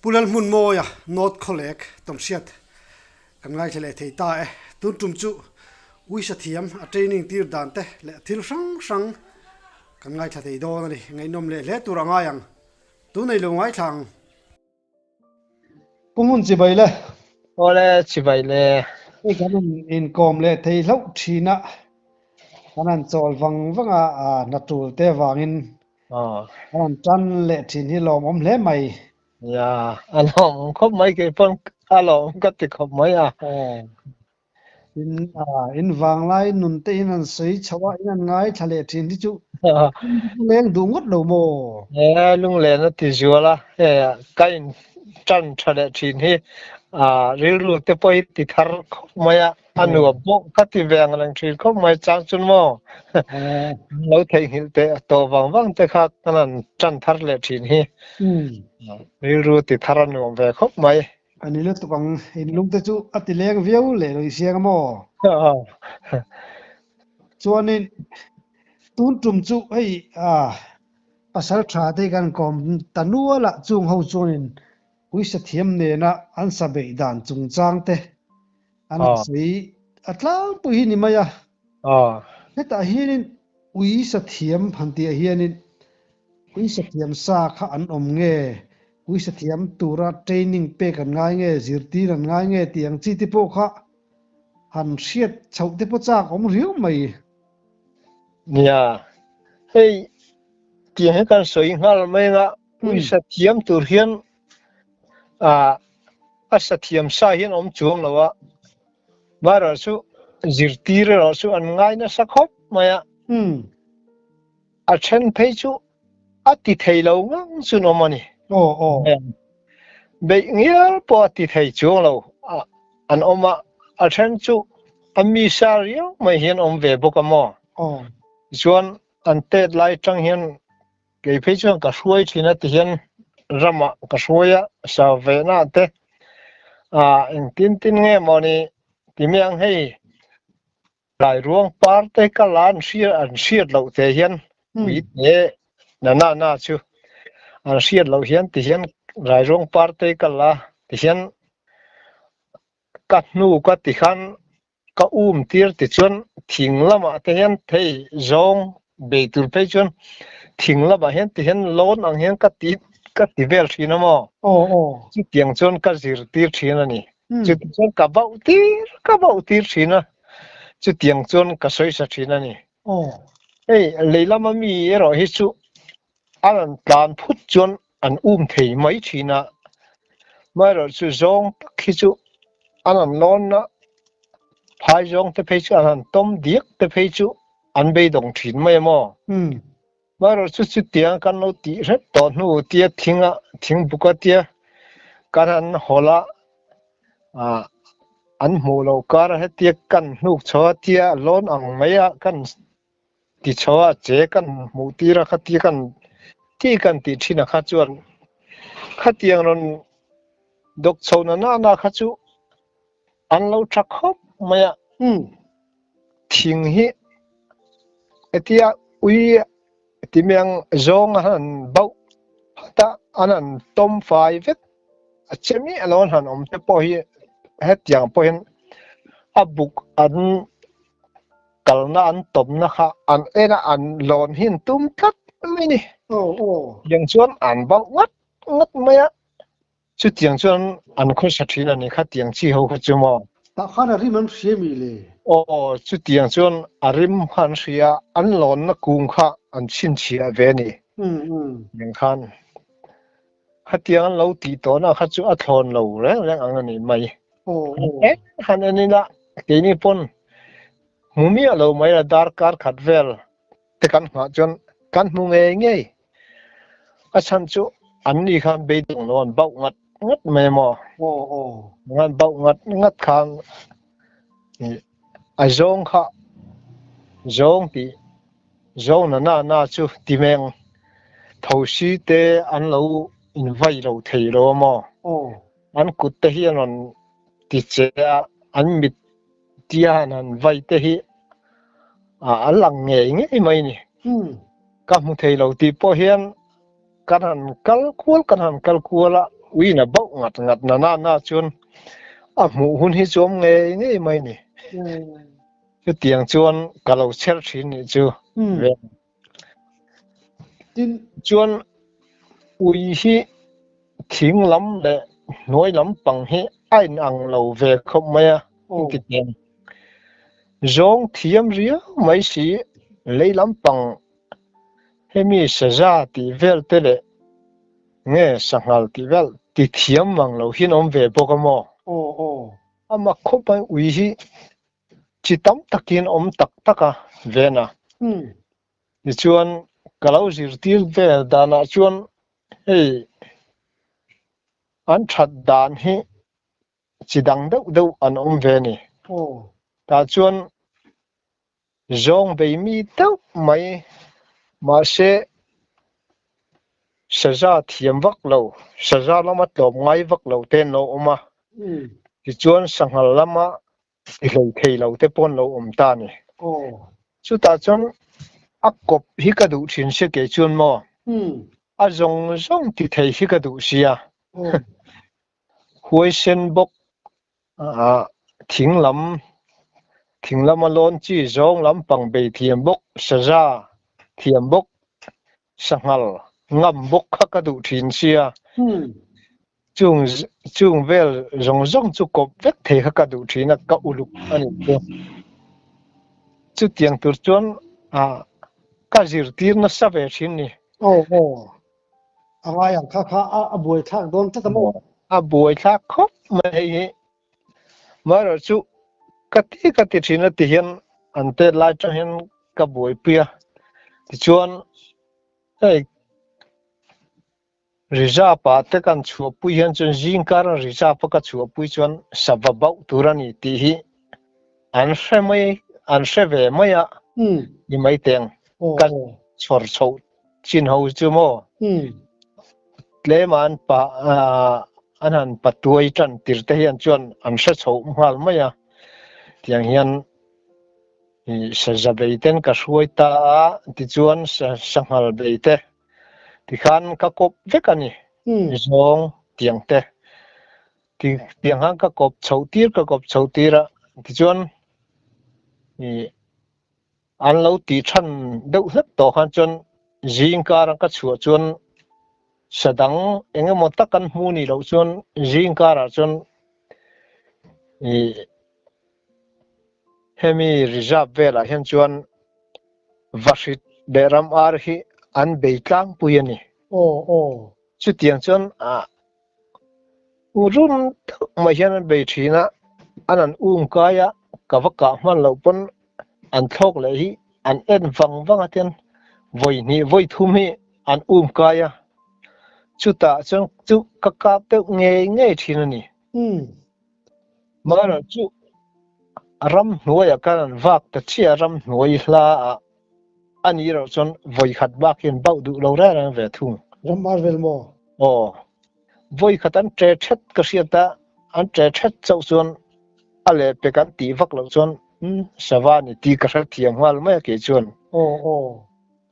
Pu Lalhmunmawia North Khawlek tawnhriat kan ngaithla leh thei ta e. Tun tum chu uisa thiam a training tir dan te leh thil hrang hrang kan ngaithla thei dawn a ni. Ngaihnawm leh hle tur a ngai ang. Tun ei lo ngaithla ang. Pu Hmun chibai le. Awle chibai le. Hei kan in inkawm leh thei hlauh thin a, kan han chawl vang vang a, hna tul te avangin kan han tan leh thin hi lawmawm hle mai. Ya, a lawmawm khawp mai kei pawn a lawmawm ka ti khawp mai a. In in vanglai nun te in an sawi chho a, in an ngaithla leh thin hi chu leng duh ngawt lo maw? E, lunglen a ti zual a, e, ka in tan tha leh thin hi a rilru te pawh hi ti thar khawp mai a, a nuam pawh ka ti ve ang reng thin khawp mai chang chun maw? Lo theihnghilh teh tawh vang vang te kha kan han tan thar leh thin hi rilru ti thar a nuam ve khawp mai. A ni lutuk ang, in lung te chu a ti leng viau leh lo i siang a maw? Chuanin tun tum chu hei pasal tha te hi kan kawm ta nual a, chung ho chuanin uisa thiam nena an sa beih dan chungchang te an sawi a tlangpui hi ni mai a. Hetah hianin uisa thiam han tihah hianin Uisa thiam sa kha an awm nge? Uisa thiam tura training pek an ngai nge, zirtir an ngai nge tih ang chi te pawh kha han hriat chhoh te pawh chak awm riau mai. Nia, hei tiang hi kan sawi nghal mai anga uisa thiam tur hian ah a sa thiam sa hian awm chuang lo a, amaherawhchu zirtir erawh chu an ngai nasa khawp mai a. A then phei chu a ti thei lo ngang chu an awm a ni. Aw aw. Beih ngial pawh a ti thei chuang lo an awm a, a then chu a mi sa riau mai hian awm ve bawk a maw? Aw. Tichuan an tet lai atang hian kei phei chuan ka hruai thin a ti hian ramah ka hruai a, sa vehna te ah engtin tin nge mawni ti mai ang hei. Lairuang par te ka la an hriat an hriat loh te hian ui te na na na chu an hriat loh hian ti hian Lairuang par te ka la ti hian ka hnu ka ti khan ka um tir ti chuan thing lamah te hian thei zawng bei tur phei chuan thing lamah hian ti hian lawn ang hian ka ti ka ti vel thin a maw chutiang chuan ka zirtir thin a ni. Chutiang chuan ka bauh tir ka bauh tir thin a, chutiang chuan ka sawi sa thin a ni. Hei lei lama mi erawh hi chu an rawn tlan phut chuan an um thei mai thin a, amaherawh chu zawng tak hi chu an rawn lawn a, phai zawng te phei chu an han tawm diak te phei chu an beidawng thin mai a maw? Amaherawh chu chutiang kan lo tih hrep tawh hnu tia thing a thing buk a tia kan han hawlh a ah an hmuh loh kar a hetia kan hnuk chho a tia lawn ang mai a kan ti chho a che kan hmuh tir a khatia kan ti kan tih thin a kha chuan khatiang rawn dawk chho na na kha chu an lo tha khawp mai a thing hi hetia ui ti miang zawng a han bauh phat a an han tawm fai vek a che miah lo an han awm te pawh hi hetiang pawh hian a buk an kalna an tawmna kha an en a an lawn hi an tum tlat mai a ni tiang chuan an bauh ngat ngat mai a. Chutiang chuan an khawsa thin a ni kha tiang chi ho kha chu maw? Tah khan a rim an hria mi le? Aw, chutiang chuan a rim kha an hria, an lawnna kung kha an chhinchhiah ve a ni. Tiang khan khatiang an lo tih tawhna kha chu a thlawn lo reng reng ang a ni mai. Eng han en ila keini pawn hmu miah lo mai a darkar khat vel te kan nghah chuan kan hmu ngei ngei. A chhan chu an ni khan beidawng lo an bauh ngat ngat mai maw? An bauh ngat ngat khan a zawng kha zawng tih zawng na na na chu ti meng thosi te an lo invai lo thei lo a maw? An kut te hi an rawn ti che a, an mit tia han han vai te hi a lang ngei ngei mai ni. Ka hmu thei lo tih pawh hian kan han kal kual kan han kal kual a. Uiin a bauh ngat ngat na na na chuan a hmuh hun hi chu awm ngei ngei mai ni. Chutiang chuan ka lo chher thin nih chu. Tin chuan ui hi thing lam leh hnuai lam pang hi a inang lo ve khawp mai a ti teng. Zawng thiam riau mai si lei lam pang hemi saza tih vel te leh nge sanghal tih vel ti thiam mang lo hian awm ve bawk a maw? A mak khawp mai ui hi chi tam takin awm tak tak a ven a. Tichuan ka lo zirtir vel danah chuan hei an that dan hi chi dang deuh deuh an awm ve a ni. Tah chuan zawng bei mi deuh mai mahse saza thiam vak lo, saza lama tlawm ngai vak lo te an lo awm a. Tichuan sanghal lama ti hlei thei lo te pawh an lo awm ta a ni. Chutah chuan a kawp hi ka duh thin sia kei chuan maw? A zawng zawng ti thei hi ka duh sia. Huaisen bawk thing lam thing lama lawn chi zawng lampang bei thiam bawk, saza thiam bawk, sanghal ngam bawk kha ka duh thin sia. Chung chung vel zawng zawng chu kawp vek thei kha ka duh thin a, ka uluk a nih chu. Chutiang tur chuan ka zirtir nasa ve thin ni. Aw aw. A ngai ang kha kha a buai thlak dawn tlat a maw? A buai thlak khawp mai hei hi. Amaherawh chu ka ti ka ti thin a ti hian an tet lai tang hian ka buaipui a. Tichuan hei reserve ah te kan chhuahpui hian chuan zingkar a reserve a ka chhuahpui chuan sava bauh tur a ni tih hi an hre mai an hre ve mai a ni mai teng ka chhawr chhoh chin ho chu maw tlem a an pa an han patuai tan tir te hian chuan an hre chhoh nghal mai a tiang hian saza bei ten ka hruai ta a tichuan sanghal bei te tikhan ka kawp vek a ni zawng tiang te tiang khan ka kawp chhoh tir ka kawp chhoh tir a tichuan An lo tih than deuh hlek tawh khan chuan zing kara ka chhuah chuan sa dang eng emaw tak an hmu nih loh chuan zing karah chuan ih hemi reserve velah hian chuan vahrit leh ram ar hi an bei tlangpui a ni. Aw aw. Chutiang chuan ah Run deuh mai hian an bei thin a, an an um kai a, ka va kah hman loh pawn an thlawk leh hi an en vang vang a tian vawi hnih vawi thum hi an um kai a, chutah chuan chu ka kap deuh ngei ngei thin a ni. Mahrawh chu ramhnuaiah khan an vak ta chiah a, ramhnuai hla ah a nih erawh chuan vawi khat bak hian bauh duh lo reng reng ve thung. Ram ar vel maw? Aw. Vawi khat an ṭe ṭhet ka hriat a, an ṭe ṭhet chauh chuan a leh pek an tih vak loh chuan umm sava ni tih ka hre thiam nghal mai a kei chuan. Aw aw.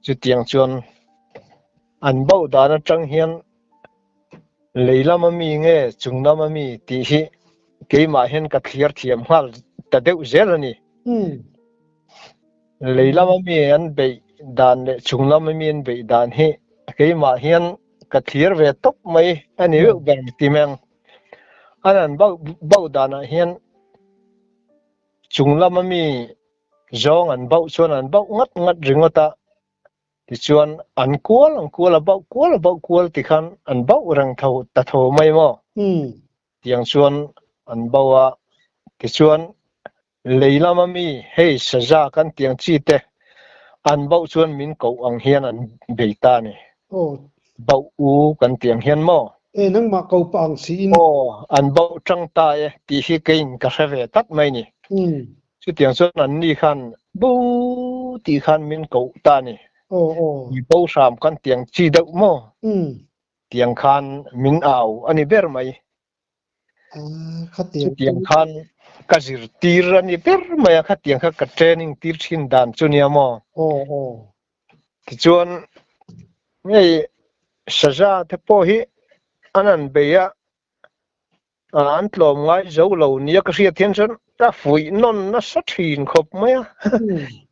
Chutiang chuan an bauh dan aṭang hian lei lama mi nge chung lama mi tih hi keimah hian ka thliar thiam nghal ta deuh zel a ni. Umm. Lei lama mi an beih dan leh chung lama mi an beih dan hi keimah hian ka thlir ve tawp mai a ni deuh ber ti mai ang. An an bauh bauh danah hian chung lama mi zawng an bauh chuan an bauh ngat ngat ringawt a, tichuan an kual an kual a bauh kual a bauh kual tikhan an bauh reng tho ta tho mai maw? Tiang chuan an bauh a, tichuan Lei lama mi hei saza kan tiang chi te an bauh chuan min koh ang hian an bei ta a ni. Bauh u kan tiang hian maw? E nangmah ko pah ang siin. Aw, an bauh tang ta e tih hi keiin ka hre ve tlat mai ni. Chutiang chuan anni khan bo tih khan min koh ta a ni. Mi bo hram kan tiang chi deuh maw? Tiang khan min au a ni ber mai. Chutiang khan ka zirtir a ni ber mai a, khatiang kha ka training tir thin dan chu nia maw? Tichuan hei saza te pawh hi an han bei a, an tlawm ngai zo lo nia ka hriat hian chuan ka fuih nawn nasa thin khawp mai a.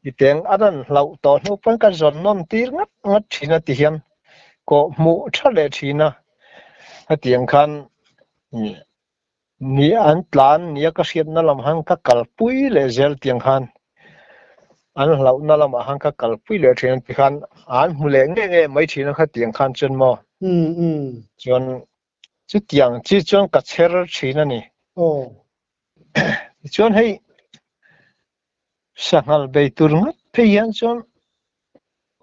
Titeng an han hlauh tawh hnu pawn ka zawn nawn tir ngat ngat thin a ti hian kawh hmuh tha leh thin a. Hetiang khan Ni an tlan nia ka hriatna lam han ka kalpui leh zel tiang khan an hlauhna lamah han ka kalpui leh thin ti khan an hmu leh nge nge mai thin a kha tiang khan chuan maw chuan chutiang chi chuan ka chher thin a ni. Tichuan hei sanghal bei tur ngat phei hian chuan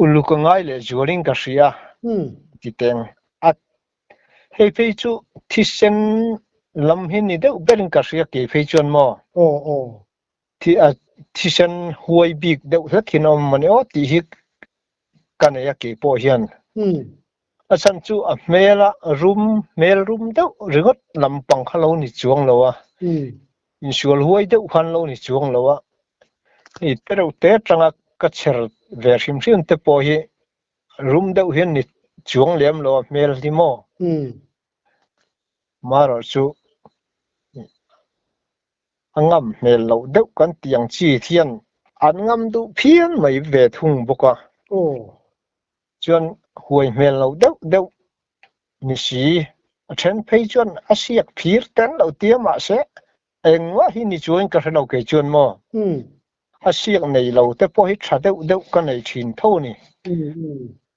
uluk a ngai leh zualin ka hria ti teng a Hei phei chu thisen lam hi ni deuh berin ka hria kei phei chuan maw? Aw aw. Thi a thisen huai bik deuh hlek hian a awm a ni aw tih hi ka nei a kei pawh hian. A chhan chu a hmel a rum hmel rum deuh ringawt lampang kha lo ni chuang lo a, insual huai deuh khan lo ni chuang lo a, hei tereuh te atanga ka chher ve hrim hrim te pawh hi Rum deuh hian ni chuang lem lo a hmel hi maw? Marawh chu a ngam hmel loh deuh kan tih ang chi hian an ngam duh phian mai ve thung bawk a. Chuan huai hmel loh deuh deuh ni si, a then phei chuan a siak phir ten lo tia mahse engmah hi ni chuangin ka hre lo kei chuan maw? A siak nei lo te pawh hi tha deuh deuh ka nei thin tho a ni.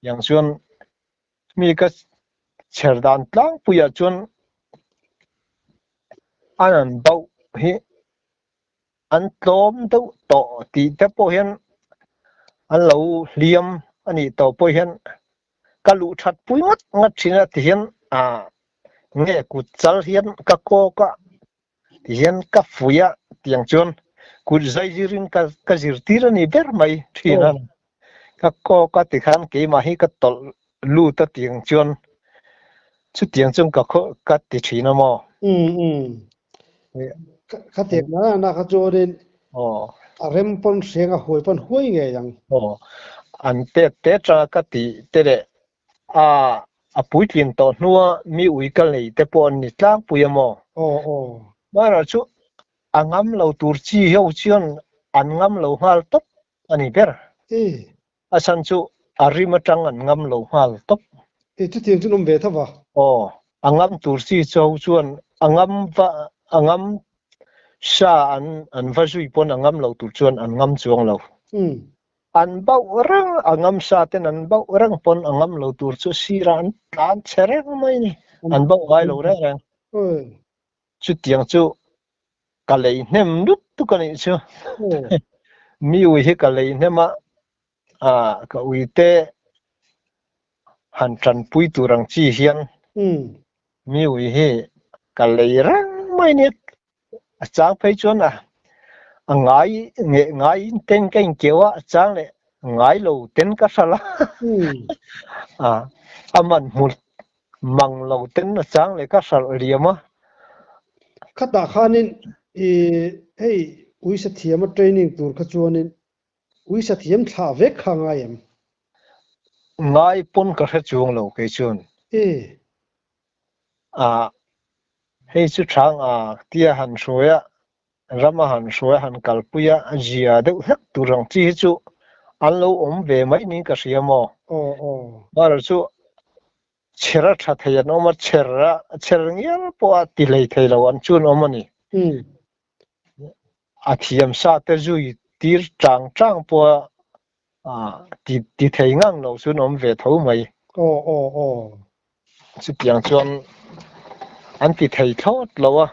Tiang chuan mi ka chher dan tlangpuiah chuan an an bauh hi an tlawm deuh tawh tih te pawh hian an lo hliam a nih tawh pawh hian ka luh that pui ngawt ngawt thin a ti hian ah nge kut chal hian ka kawk a Tihian ka fuih a, tiang chuan kut zai zirin ka ka zirtir a ni ber mai thin a. Ka kawk a tikhan keimah hi ka tawlh lut a tiang chuan chutiang chuan ka khaw ka ti thin a maw? Umm. Ka tek na na kha chuanin a rem pawn hreng a huai pawn huai ngei ang. Aw, an tet te atanga ka tih te leh A, a puitlin tawh hnua mi ui ka lei te pawh an ni tlangpui a maw? Aw aw. Mahra chu a ngam lo tur chi ho chuan an ngam lo nghal tawp a ni ber. E. A chhan chu a rim atang an ngam lo nghal tawp. E, chutiang chu an awm ve tho va. Aw, a ngam tur chi chu ho chuan a ngam va, a ngam sa an an va zui pawn a ngam lo tur chuan an ngam chuang lo. Umm. An bauh reng a ngamsa ten an bauh reng pawn a ngam lo tur chu sirah an tlan chhe reng mai ni. An bauh ngai lo reng reng. Chutiang chu ka lei hnem lut tuk a nih chu. Mi ui hi ka lei hnem a, ka ui te han tanpui tur ang chi hian mi ui hi ka lei reng mai ni. A chang phei chuan a a ngai nge ngai in ten ka inkeu a, a chang leh ngai lo ten ka hral a, a a man hmu mang lo ten a chang leh ka hral liam a. Khatah khanin i hei uisa thiama training tur kha chuanin uisa thiam thlah vek kha ngai em? Ngai pawn ka hre chuang lo kei chuan. E. A Hei chu thang a tia han hruai a, ram a han hruai a han kalpui a, a zia deuh hlek tur ang chi hi chu an lo awm ve mai niin ka hria maw? Aw aw. Mahrawh chu chher a tha thei an awm a, chher a chher ngial pawh a ti hlei thei lo an chu an awm a ni. A thiam sa te zui tir chang chang pawh a ti ti thei ngang lo chu an awm ve tho mai. Aw aw aw. Chutiang chuan an ti thei thlawt lo a,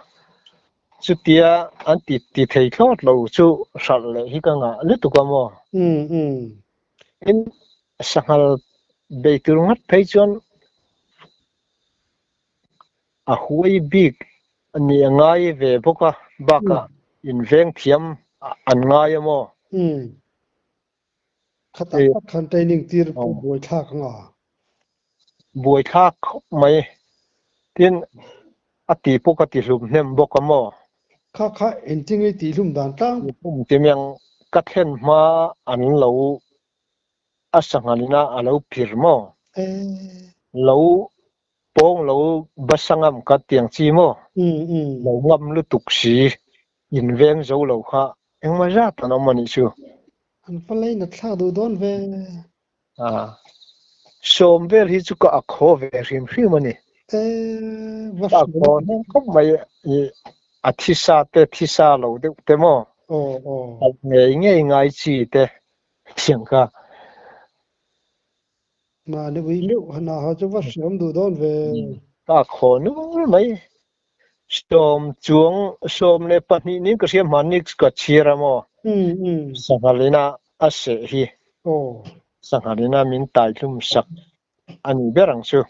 chutia an ti ti thei thlawt lo chu hralh leh hi ka ngah lutuk a maw? Umm umm. Tin, sanghal bei tur ngat phei chuan a huai bik a nih a ngai ve bawk a, bakah inveng thiam an ngai a maw? Umm. Khatah tak khan training tir pawh buaithlak ang a. Buaithlak khawp mai. Tin, a tih pawh ka ti hlum hnem bawk a maw? Kha kha engtin i tih hlum dan tlang? Hlum ti miang ka thlen hma an lo a sanghalina a lo phir maw? Lo. Pawng lo basa ngam ka tiang chi maw? Lo ngam lutuk si, in veng zo lo kha engmah zat an awm a nih chu. An va lei nat thlak duh dawn ve. Sawm vel hi chu ka a khaw ve hrim hrim a ni. Ka a khaw hnem khawp mai i a thisa te thisa lo deuh te maw? Ngei ngei ngai chi te tiang kha. Mahni ui meuh hna ho chu va hriam duh dawn ve. Ka khaw nul mai. Sawm chuang 12 nin ka hria hmanni ka chhiar a maw? Sanghal ina a seh hi. Sanghal ina min tai hlum sak a ni ber ang chu.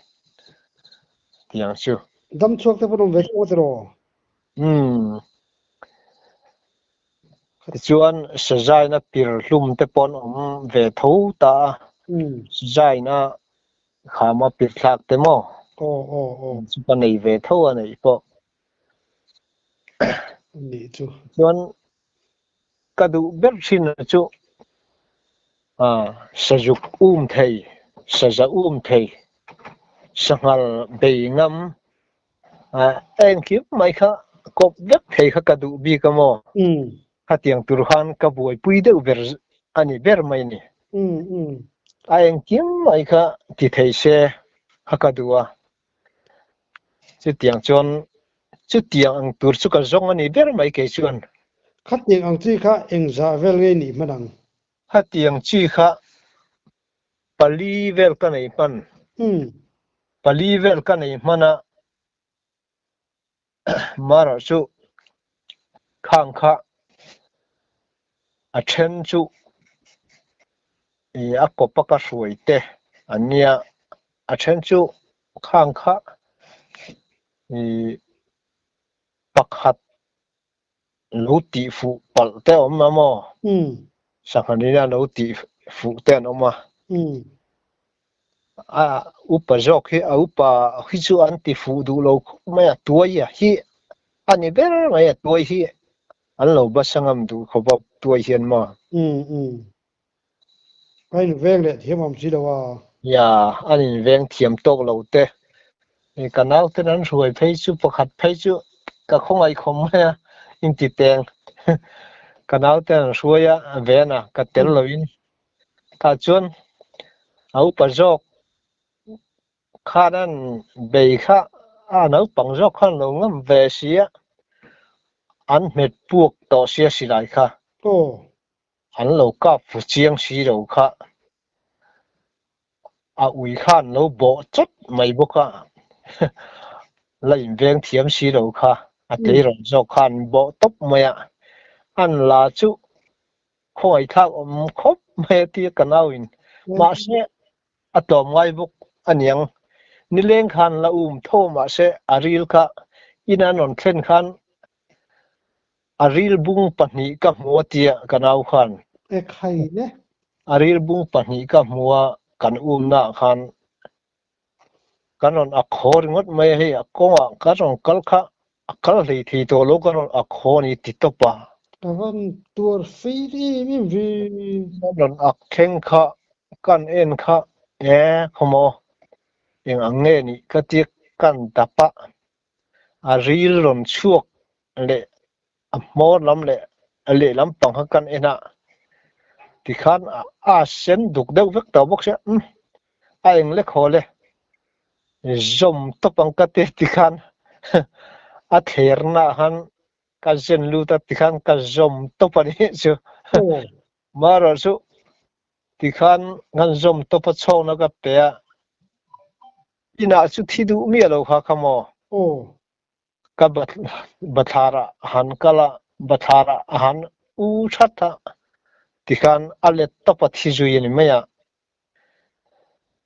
Tiang chu. Dam chhuak te pawh an awm ve tawh tiraw? Umm. Tichuan sazaina pir hlum te pawh an awm ve tho ta a, sazaina khama pir thlak te maw chu ka nei ve tho a neih pawh. Chuan ka duh ber thin chu sazuk um thei, saza um thei, sanghal bei ngam Engkim mai kha kawp vek thei kha ka duh bik a maw? Khatiang tur khan ka buaipui deuh ber a ni ber mai a ni. A engkim mai kha ti thei se kha ka duh a. Chutiang chuan chutiang ang tur chu ka zawng a ni ber mai kei chuan. Khatiang ang chi kha engzah vel ngei nih hman ang? Khatiang chi kha pali vel ka nei hman. Pali vel ka nei hman a, Mara chu khang kha a then chu i a kawp a ka hruai te an nia, a then chu khang kha i pakhat lo tih fuh palh te a awm a maw? Sanghalina lo tih fuh te an awm a. A upa zawk hi a upa hi chu an ti fuh duh lo khawp mai a, tuai a hi a ni ber mai a, tuai hi an lo basa ngam duh khawp a tuai hian maw? A inveng leh thiam awm si lo a. Nia, an inveng thiam tawk lo te. Ka nauten an hruai phei chu pakhat phei chu ka khawngaih khawm mai a, inti teng. Ka nauten an hruai a, ven a, ka tel loin. Tah chuan a upa zawk khan an bei kha a naupang zawk khan lo ngam ve si a, an hmet puak tawh sia silai kha. An lo kap fu chiang si lo kha a ui kha an lo bawh chawt mai bawk a, la inveng thiam si lo kha a tleirawl zawk kha an bawh tawp mai a, an la chu khawngaihthlak awm khawp mai a tia ka nau in mahse a tlawm ngai bawk aniang nileng khan la um tho mahse a ril kha in an rawn thlen khan A ril bung pahnih ka hmu a tia ka nau khan. E khai le. A ril bung pahnih ka hmu a kan umna ah khan kan rawn ak haw ringawt mai a hei a kawngah kan rawn kal kha a kal hlei thei tawh lo kan rawn ak haw a ni ti tawp a. Ka van tuar fei em em ve. Kan rawn ak thleng kha kan en kha e khawmaw eng ang nge nih ka tia kan dap a. A ril rawn chhuak leh a hmawr lam leh a lehlam pang kha kan en a, tikhan a sen duk deuh vek tawh bawk sia umm a eng lek haw le zawm tawp ang ka ti tikhan a thler naah khan ka zen lut a tikhan ka zawm tawp a ni chu marawh chu tikhan kan zawm tawp a chhawkna ka pe a. Inah chu thi duh miah lo kha kha maw? Ka bathlar ah han kal a, bathlar ah a han u that a, tikhan a let tawp a thi zui a ni mai a.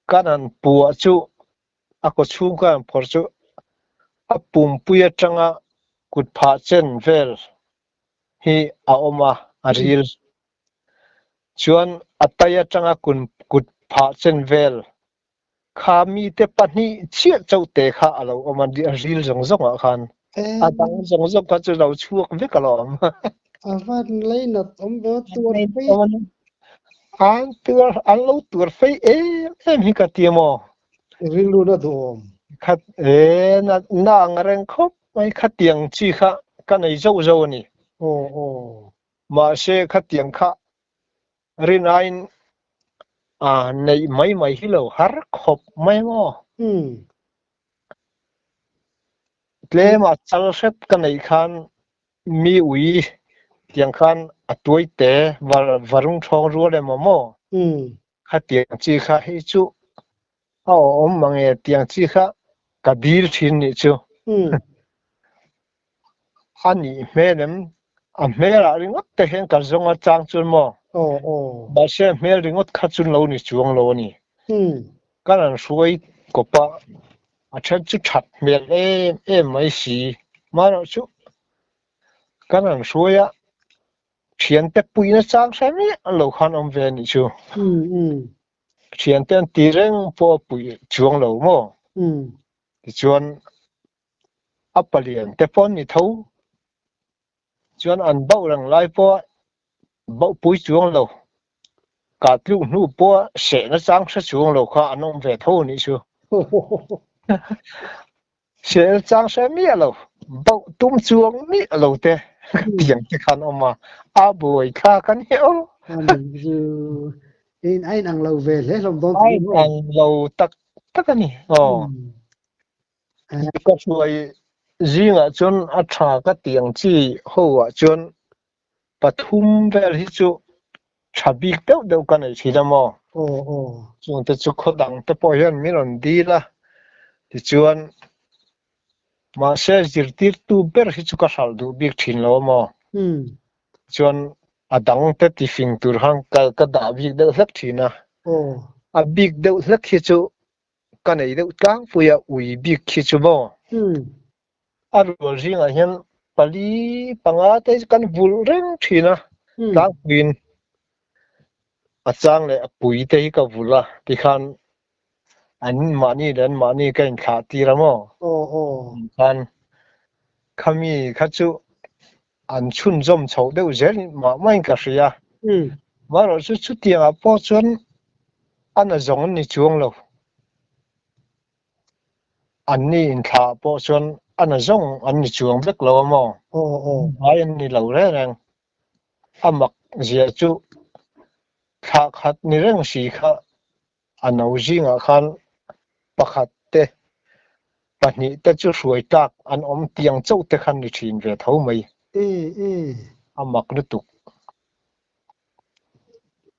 Kan han puah chu a kaw chhung ka han phawrh chu a pumpui atanga kut phah chen vel hi a awm a, a ril. Chuan a tai atanga kut phah chen vel Kha mite pahnih chiah chauh te kha a lo awm a, a ril zawng zawng ah khan. A dang zawng zawng kha chu lo chhuak vek a lo awm. A van leinat awm ve a tuar fei. An tuar, an lo tuar fei em em hi ka ti maw? Rilru na duhawm. Khat e na na ang reng khawp mai khatiang chi kha ka nei zauh zauh a ni. Aw aw. Mahse khatiang kha rinaiin a neih mai mai hi lo har khawp mai maw? Tlema chal hret ka neih khan mi ui tiang khan a tuai te varung thawng rual emaw maw? Khatiang chi kha hei chu a awm mange tiang chi kha ka dil thin nih chu. A nih hmel em? A hmelah ringawt te hian ka zawng a chang chuan maw? Mahse a hmel ringawt kha chu lo ni chuang lo a ni. Kan an hruai kawp a, a then chu that hmel em em mai si. Marawh chu kan an hruai a, thiante puihna chang hre miah lo khan awm ve a nih chu. Thiante an ti reng pawh a puih chuang lo maw? Tichuan a palian te pawh an ni tho chuan an bauh reng lai pawh bauh pui chuang lo kah tluk hnu pawh sehna chang hre chuang lo kha an awm ve tho a nih chu. Sehna chang hre miah lo bauh tum chuang miah lo te tiang te khan awm a, a buai thlak a ni aw. A inang lo ve hle hlawm dawn A inang lo tak tak a ni aw. Ka hruai zingah chuan a tha ka ti ang chi ho ah chuan pathum vel hi chu tha bik deuh deuh ka nei thin a maw? Chungte chu khaw dang te pawh hian min rawn dil a, tichuan mahse zirtirtu ber hi chu ka hralh duh bik thin lo a maw? Chuan a dang te tifing tur khan ka dah bik deuh hlek thin a, a bik deuh hlek hi chu ka nei deuh tlangpui a ui bik khi chu maw? A rual zingah hian pali panga te kan vulh reng thin a, tlangpuiin a chang leh a pui te hi ka vulh a tikhan an mahni leh an mahni ka inthlah tir a maw? Khan khami kha chu an chhunzawm chhoh deuh zel mah mahin ka hria. Amaherawhchu chutiangah pawh chuan a na zawng an ni chuang lo. Anni inthlah pawh chuan a na zawng an ni chuang vek lo a maw? Vai an ni lo reng reng. A mak zia chu thlah khat ni reng si kha A no zingah khan pakhat te, pahnih te chu hruai tlak an awm tiang chauh te khan ni thin ve tho mai. A mak lutuk.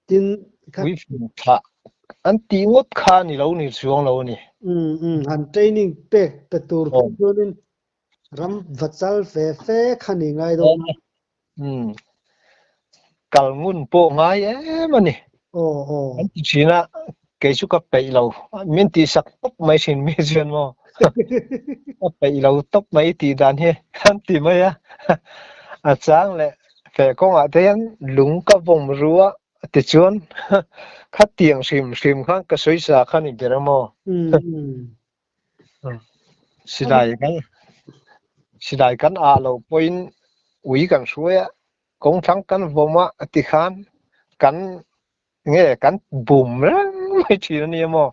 Tin, kha. Puifing thlah an tih ngawt kha ni lo ni chuang lo a ni. Han training pek pe tur phei chuanin ram va chal fe fe kha ni ngai dawn a. Kal ngun pawh ngai em a ni. An ti thin a, kei chu ka peih lo. Min tihsak tawp mai thin mi chuan maw. Ka peih lo tawp mai tih dan hi an ti mai a. A chang leh feh kawngah te hian lung ka vawm ru a tichuan khatiang hrim hrim khan ka sawi sa kha ni ber a maw. Silai kan silai kan ah loh pawhin ui kan hruai a, kawngthlang kan vawm a ti khan kan nge kan bum reng mai thin a nia maw?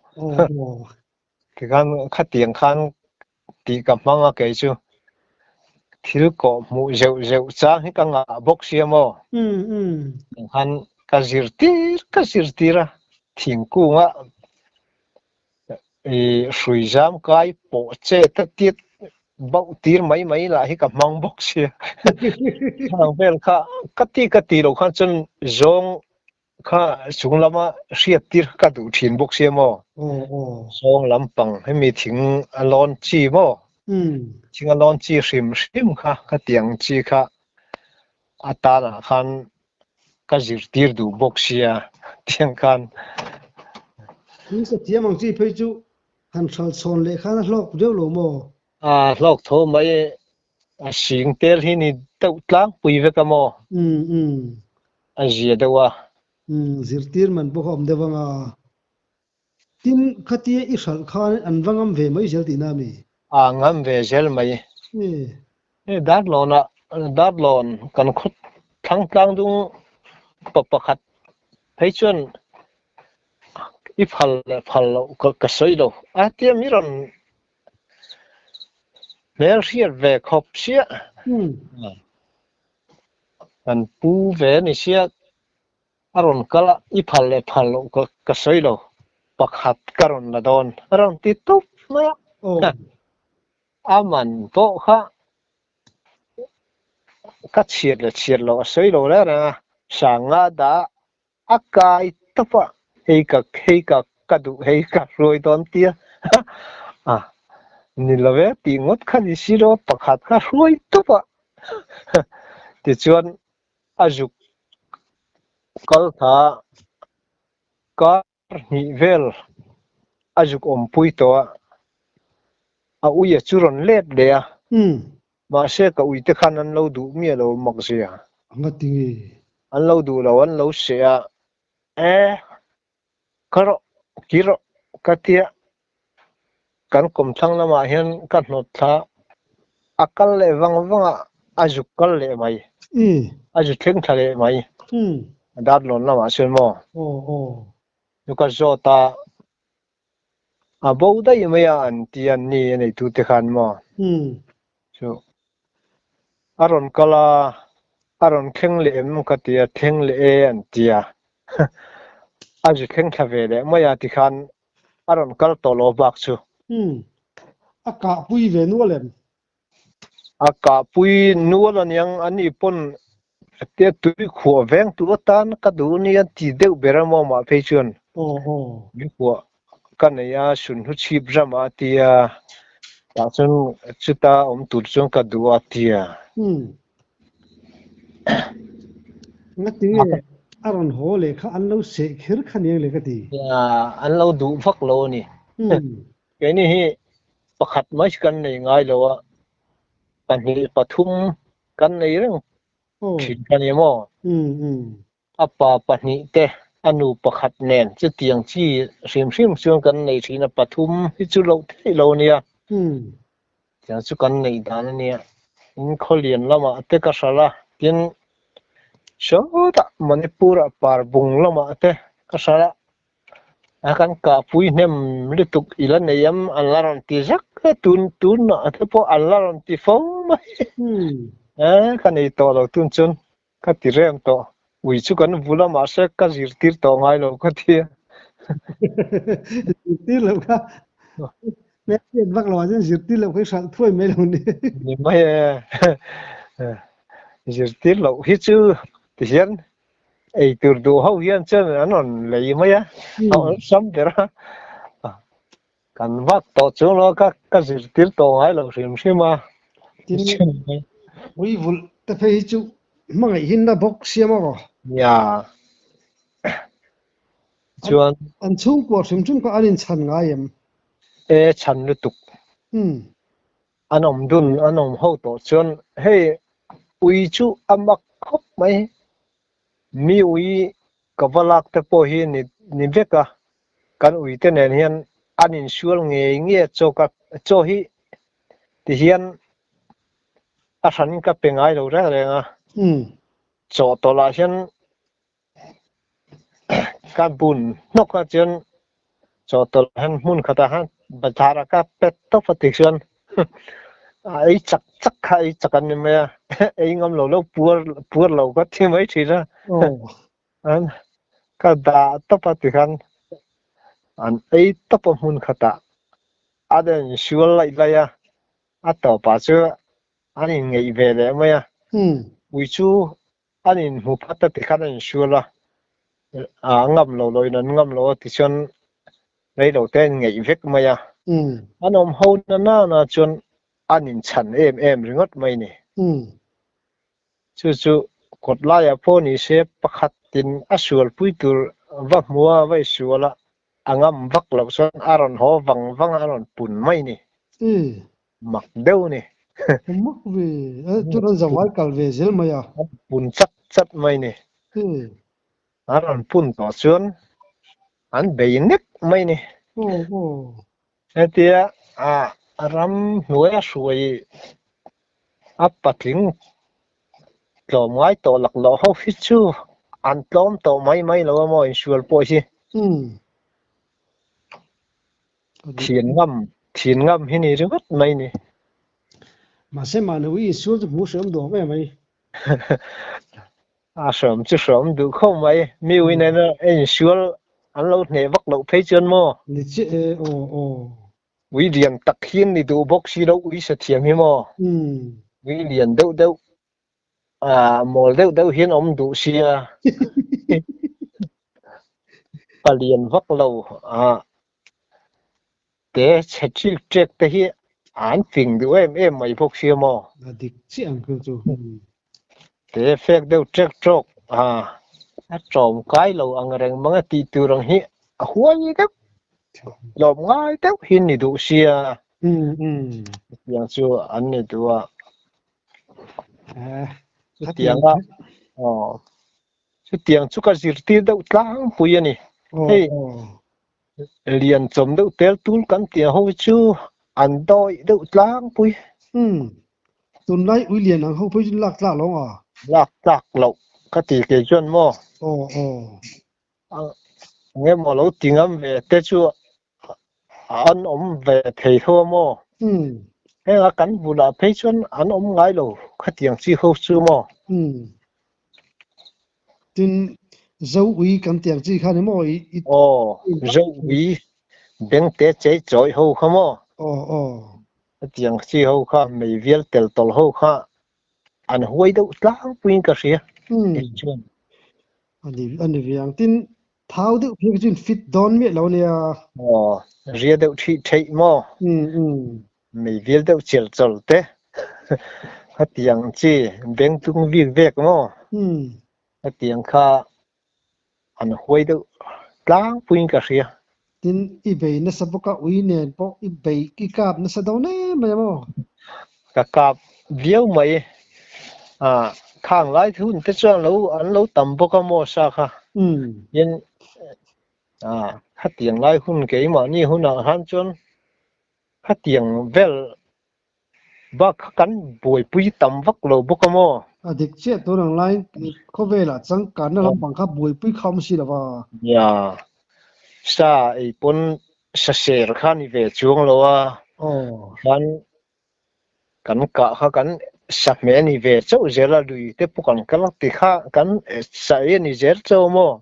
Tikhan khatiang khan tih ka hmang a kei chu thil kawh hmuh zeuh zeuh chang hi ka ngah bawk sia maw? Khan ka zirtir ka zirtir a thingkung a I hrui zam kai pawh che ta tit bauh tir mai mai lah hi ka hmang bawk sia. Khang vel kha ka ti ka ti lo khan chuan zawng kha chung lama hriat tir ka duh thin bawk sia maw. Zawng lampang hemi thing a lawn chi maw. Thing a lawn chi hrim hrim kha khatiang chi kha a tanah khan ka zirtir duh bawk sia tiang khan. Thil sathiam ang chi phei chu han hral chhawn leh khan a hlawk deuh lo maw? A hlawk tho mai a sing tel hi ni deuh tlangpui vek a maw? A zia deuh a. Zirtir man pawh kha awm deuh ang a. Tin, khatia i hralh khan an va ngam ve mai zel tihna a mi? A ngam ve zel mai. Hei Darlawnah, Darlawn kan khaw thlang tlang dung pa pakhat phei chuan i phal leh phal loh ka sawi lo. A tia mi rawn. Hmel hriat ve khawp chiah. Kan pu ve a ni sia, a rawn kal a, i phal leh phal loh ka sawi lo, pakhat ka rawn la dawn a rawn ti tawp mai a. A man pawh kha ka chhiat leh chhiat loh a sawi lo reng reng a, Sanga dah A kai tawp a, hei ka hei ka ka duh hei ka hruai dawn tia a ni lo e tih ngawt kha ni si lo pakhat kha hruai tawp a tichuan a zuk kal tha kar hnih vel a zuk awmpui tawh a, a uia chu rawn let leh a. Mahse ka uite khan an lo duh miah lo mak zia. Anga tinge? An lo duh lo, an lo seh a. E, ka rawh, ki rawh ka tia. Kan kawmthlang lamah hian ka hnawt thla a kal leh vang vang a, a zuk kal leh mai. A zu thleng thla leh mai. A dat lawn lamah chuan maw? Aw, aw. Chu ka zawt a. A bo daih mai a an ti a ni a neitute khan maw? Chu a rawn kal a, a rawn thleng leh em ka ti a, thleng leh e an ti a. A zu thleng thla ve leh mai a tikhan a rawn kal tawh lo bak chu. A kahpui ve nual em? A kahpui nual aniang ani pawn tia tui khuah veng tur atan ka duh nia ti deuh ber a maw mah phei chuan tui khuah ka nei a sunhlu chhip ram a tia tah chuan chuta awm tur chuan ka duh a tia. Ngatinge a rawn haw leh kha an lo seh kher kha niang le ka ti. An lo duh vak lo a ni. Keini hi pakhat mai kan nei ngai lo a, pahnih pathum kan nei reng thin kha ni maw? A pa pahnih te, a nu pakhat nen chutiang chi hrim hrim chuan kan nei thin a, pathum hi chu loh theih lo a nia. Tiang chu kan neih dan a nia. In khawlian lamah te ka hralh a, tin sawtah Manipur-ah Parbung lamah te ka hralh a. A kan kahpui hnem lutuk i la nei am an la rawn ti zak a, tun tunah te pawh an la rawn ti fo mai. E ka nei tawh lo tun chuan ka ti reng tawh. Ui chu kan vul a mahse ka zirtir tawh ngai lo ka ti a. Zirtir loh kha hmelhriat vak lo ah chuan zirtir loh kha i hralh thuai mai lo ni. Ni mai e. Zirtir loh hi chu tihian Ei tur duh ho hian chuan an rawn lei mai a, a awlsam ber a. Kan vak tawh chung lo ka ka zirtir tawh ngai lo hrim hrim a. Tin, ui vulh te phei hi chu hmangaih hin na bawk siam a aw. Nia. Chuan. An chhungkua hrim hrim kha an inchhan ngai em? E chhan lutuk. An awm dun an awm ho tawh chuan hei ui chu a mak khawp mai. Mi ui ka va lak te pawh hi ni ni vek a, kan ui te nen hian an insual ngei ngei a chaw ka chaw hi ti hian a hran ka pe ngai lo reng reng a, chaw tawlh ah hian Ka bun hnawk ah chuan chawhtawlh hian hmun khatah khan bazar ah ka pet tawp a ti chuan a ei chak chak kha ei chak an ni mai a, ei ngam lo lo puar puar lo ka ti mai thin a, an ka dah tawp a ti khan an ei tawp a hmun khatah a den sual laih laih a, a tawpah chu an inngeih ve leh mai a, ui chu An inhmu phat a tikhan an inhrual a, a ngam lo loin an ngam lo a tichuan reilo te an ngeih vek mai a. An awm ho na nana chuan an inchhan em em ringawt mai ni. Chu chu kawt laiah pawh ni se pakhatin a sualpui tur va hmu a, va isual a, a ngam vak loh chuan a rawn haw vang vang a, a rawn pun mai ni. Mak deuh ni. Mak ve. Chuan an zavai kal ve zel mai a. An pun chat chat mai ni. An rawn pun tawh chuan an bei nek mai ni. Hetia a ram hnuai a hruai a patling tlawm ngai tawh laklawh ho hi chu an tlawm tawh mai mai lo a maw insual pawh hi. Thian ngam, thian ngam hi ni ringawt mai ni. Mahse mahni ui insual chu hmuh hreawm duh awm em mai. A hreawm chu hreawm duh khawp mai. Mi ui nena a insual an lo hneh vak loh phei chuan maw? Ni chiah e, aw aw. Ui lian tak hian ni duh bawk si lo ui sathiam hi maw? Ui lian deuh deuh ah mawl deuh deuh hian awm duh sia. Palian vak lo ah te chhe ṭik ṭek te hi an fing duh em em mai bawk sia maw? A dik chiah ang chu chu. Te fek deuh ṭek ṭawk ah a ṭawm kai lo ang reng mang a tih tur ang hi a huai deuh lawm ngai deuh hi ni duh sia. Chutiang chu an ni duh a. Chutiang a aw chutiang chu ka zirtir deuh tlangpui a ni. Hei Lian chawm deuh tel tul kan tih ho hi chu an dawih deuh tlangpui. Umm. Tunlai ui lian ang ho phei chu lak tlak lo a? Lak tlak loh ka ti kei chuan maw? Aw aw. Eng emaw lo ti ngam ve te chu an awm ve thei tho a maw? Umm. Heng a kan bulah phei chuan an awm ngai lo khatiang chi ho chu maw? Umm. Tin, Zo ui kan tih ang chi kha ni maw i i Aw, Zo ui beng te chei chawih ho kha maw? Aw, aw. Hetiang chi ho kha mei vial tel tawlh ho kha an huai deuh tlangpuiin ka hria. Umm. Chuan. A ni, a ni ve ang. Tin, thau deuh phei kha chu in fit dawn miah lo ania. Aw, ria deuh thih theih maw? Umm, umm. Mei vial deuh chel chawl te hetiang chi beng tung vik vek maw hetiang kha an huai deuh tlangpuiin ka hria. Tin, i bei nasa bawk a, ui nen pawh i bei i kap nasa dawn em mai a maw? Ka kap viau mai. Ah, khang lai hun te chuan lo an lo tam bawk a maw sa kha. Tin, ah, hetiang lai hun keimahni hunah khan chuan Khatiang vel bak kha kan buaipui tam vak lo bawk a maw? A dik chiah tun ang laiin khawvelah changkanna lampang kha buaipui kha awm si lo va. Nia, sa ei pawn sa ser kha ni ve chuang lo a, khan kan kah kha kan sa hmeh a ni ve chauh zel a, lui te pawh kan kal ti kha kan sa ei a ni zel chauh a maw?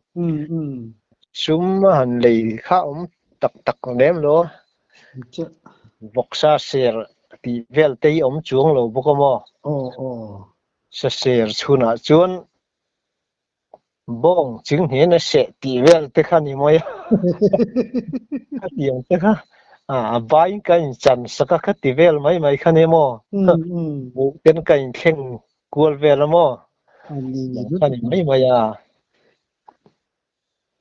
Sum a han lei kha awm tak tak lem lo a. Vawksa ser tih vel te hi awm chuang lo bawk a maw? Sa ser chhunah chuan bawng ching hnen a seh tih vel te kha ni mai a. Khatiang te kha a baiin ka inchan sak a kha ti vel mai mai kha ni maw? Buh ten ka inthleng kual vel a maw? Kha ni mai mai a.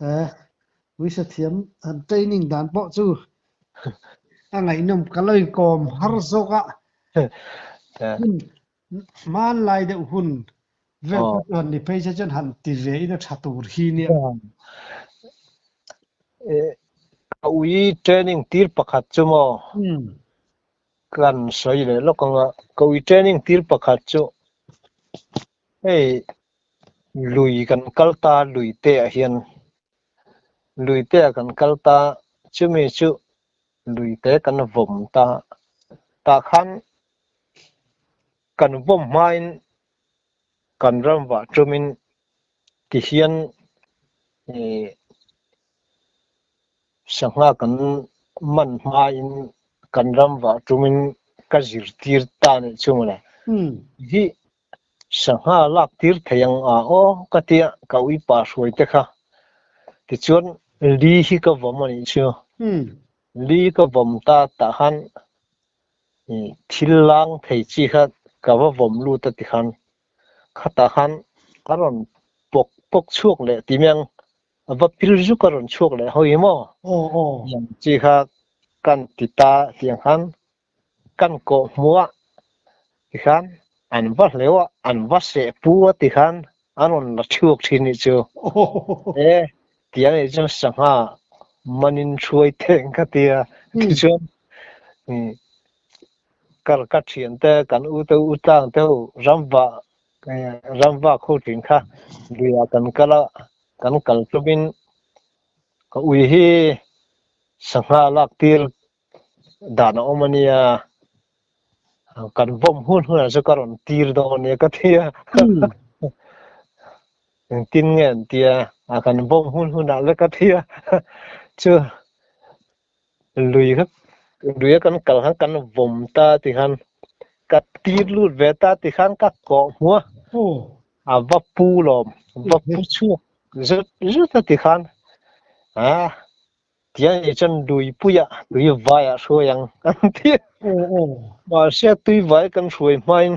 Eh, uisa thiam han training dan pawh chu a ngaihnawm ka lo inkawm har zawk a. Hun hmanlai deuh hun vel kha chu han ni phei se chuan han ti ve in a tha tur hi nia. Ka ui training tir pakhat chu maw? Kan sawi leh lawk ang a, ka ui training tir pakhat chu hei Lui kan kal ta lui te ah hian lui te ah kan kal ta chumi chu lui te kan vawm ta tah khan kan vawm hmain kan ram vah tumin ti hian ih sangha kan man hmain kan ram vah tumin ka zirtir ta a nih chu mawle hi. Sangha lak tir thei ang a aw ka tia ka ui pa hruai te kha. Tichuan li hi ka vawm a nih chu. Li ka vawm ta tah khan thil lang thei chi kha ka va vawm lut a ti khan khatah khan a rawn pawk pawk chhuak leh ti mai ang a va pil zuk a rawn chhuak leh hawi maw? Tiang chi kha kan ti ta tiang khan Kan kawh hmuh a tikhan an va hleuh a, an va seh pu a tikhan an rawn la chhuak thin nih chu. E tia nih chuan sangha manin hruai teng ka ti a, tichuan kar ka thian te kan u te u tlang te ho ramva ramva kho thin kha luiah kan kal a, kan kal tumin ka ui hi sangha lak tir Dan a awm a nia, Kan vawm hun hunah chu ka rawn tir dawn nia ka ti a. Engtin nge an tia a kan vawm hun hunah le ka ti a. Chu lui kha lui a kan kal khan kan vawm ta ti khan ka tir lut ve ta ti khan ka kawh hmu a. A va pu lawm va pu chhuak zut zut a ti khan a Tiang hi chuan luipuiah tui vaiah hruai ang an ti a. Mahse tui vai kan hruai hmain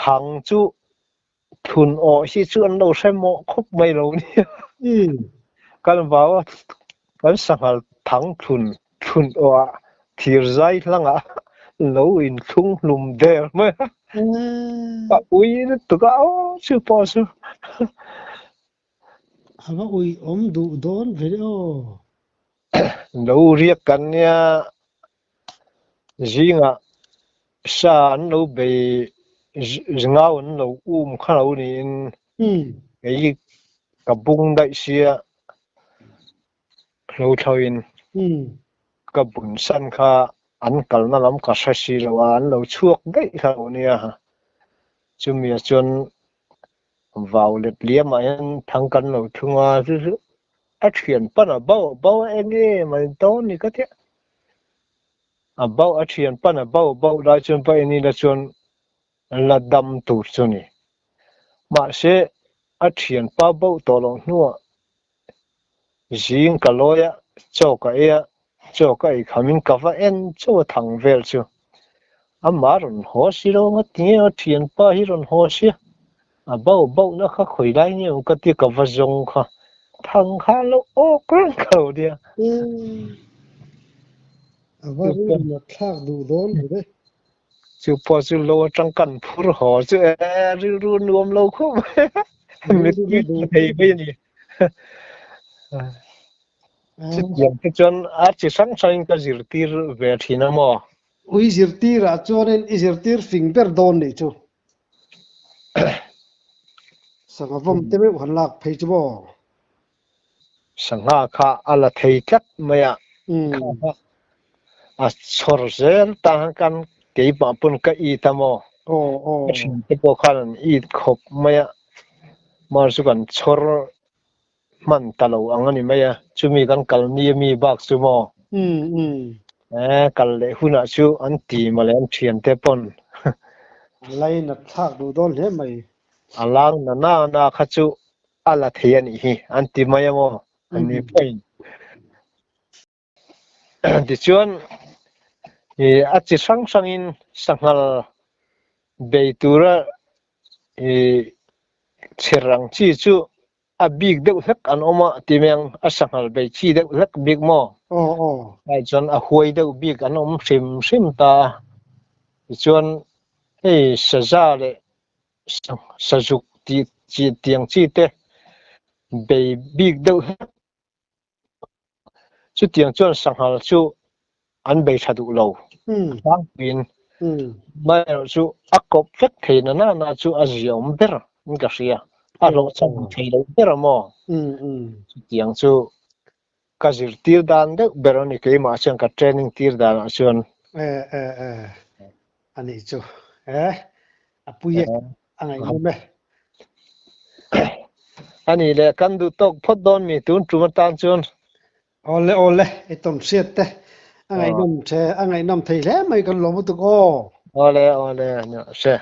thang chu thun awh hi chu an lo hre mawh khawp mai lo nia. Kan vau a, kan sanghal thang thlun thlun awhah thir zai hlangah lo inthlung hlum der mai a. A ui lutuk a, aw chu pawh chu. A va ui awm duh dawn ve aw. Lo riak kan nia zingah sa an lo bei ngau an lo um kha lo niin kei ka bung daih sia hlo thloin ka bun san kha an kalna lam ka hre si lo a an lo chhuak daih kha lo nia chumi ah chuan Vau let liam ah hian thang kan lo thung a, chu chu a thian pan a bauh a bauh a eng em a dawn ni ka tia. A bauh a thian pan a bauh a bauh lai chuan pa enila chuan la dam tur chu ni. Mahse a thian pa bauh tawh loh hnuah zing ka lawi a, chaw ka ei a, chaw ka ei khamin ka va en chauh a thang vel chu. Amah rawn haw si lo anga tinge a thianpa hi rawn haw sia, a bauh bauhna kha khawi lai nge awm ka tia ka va zawng kha thang kha lo awk reng ka lo nia. A va rilru thlak duh dawn ve. Chu pawh chu lo atang kan phur haw chu e rilru nuam lo khawp mai mittui tla thei mai a ni. Chutiang te chuan a chi hrang hrangin ka zirtir ve thin a maw? Ui zirtirah chuanin i zirtir fing ber dawn nih chu. Sangha vawm te meuh han lak phei chu maw? Sangha kha a la thei tlat mai a, a chhawr zel ta khan kan keimah pawn ka it a maw? Ka thiante pawh khan an it khawp mai a, mar chu kan chhawr hman ta lo ang a ni mai a, chumi kan kal ni a mi bak chu maw? E kal leh hunah chu an ti mawle an thiante pawn. A lainat thlak duh dawn hle mai. A lang na na na kha chu a la thei a nih hi an ti mai a maw an ni pawhin. Tichuan ih a chi hrang hrangin sanghal bei tura ih chher ang chi chu a bik deuh hlek an awm a ti mai ang a sanghal bei chi deuh hlek bik maw? Ai chuan a huai deuh bik an awm hrim hrim ta a. Tichuan hei saza leh sazuk tih chi tiang chi te bei bik deuh hlek Chutiang chuan sanghal chu an bei tha duh lo tlangpuiin amaherawh chu a kawp vek thei na na na chu a ziaawm ber in ka hria a hlawhchham thei lo ber a maw chutiang chu ka zirtir dan deuh ber a ni keimah chuan ka training tir danah chuan e e e anih chu e a pui e a ngaihnawm e. A nih leh kan duh tawk phawt dawn mi tun tum atan chuan. Awle awle i tawn hriat te a ngaihnawm the a ngaihnawm thei hle mai kan lawm lutuk aw. Awle awle nia hre.